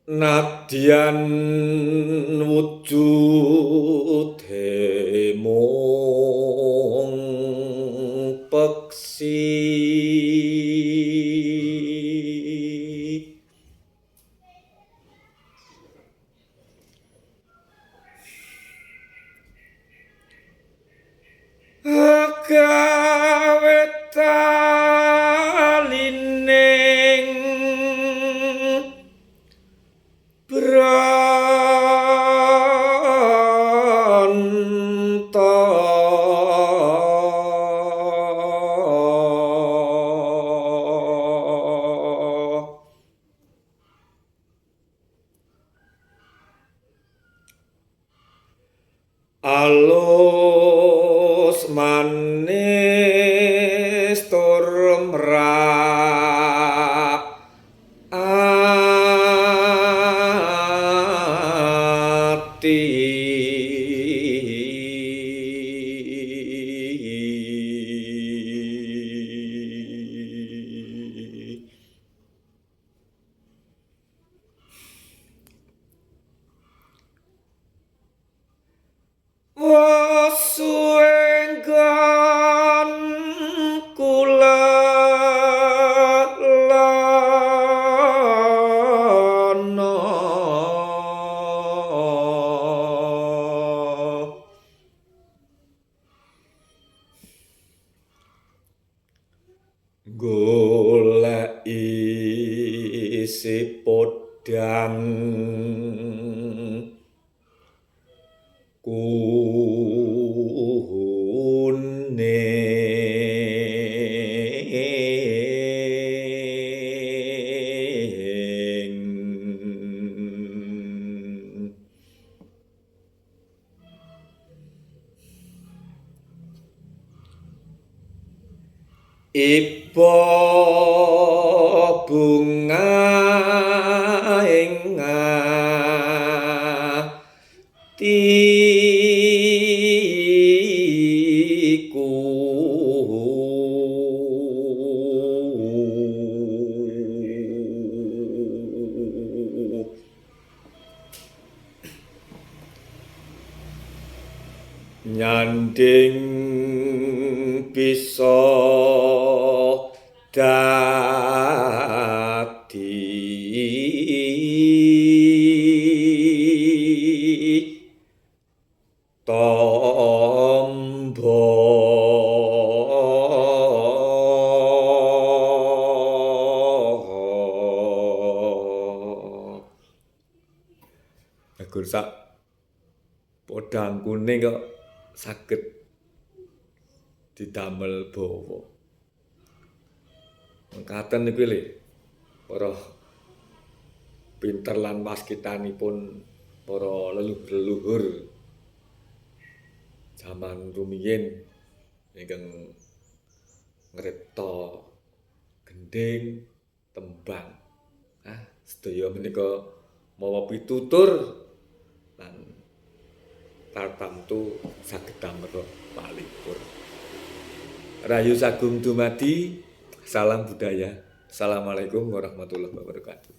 Nadyan wujude mung peksi, gawe talining branta, alus manis tur mrak ati. Wasuenggan kula lana, goleki si podang kuning. Iba bunga ing atiku, nyanding bisa dadi tombo. Gur sak podang kuning kok saged didamel bawa. Mekaten niku lho para pinter lan waskitanipun para leluhur-leluhur jaman rumiyin ingkang ngripta gendhing tembang. Ah, sedaya menika mawa pitutur lan tartamtu saged damera palipur. Rahayu Sagung Dumadi, salam budaya. Assalamualaikum warahmatullahi wabarakatuh.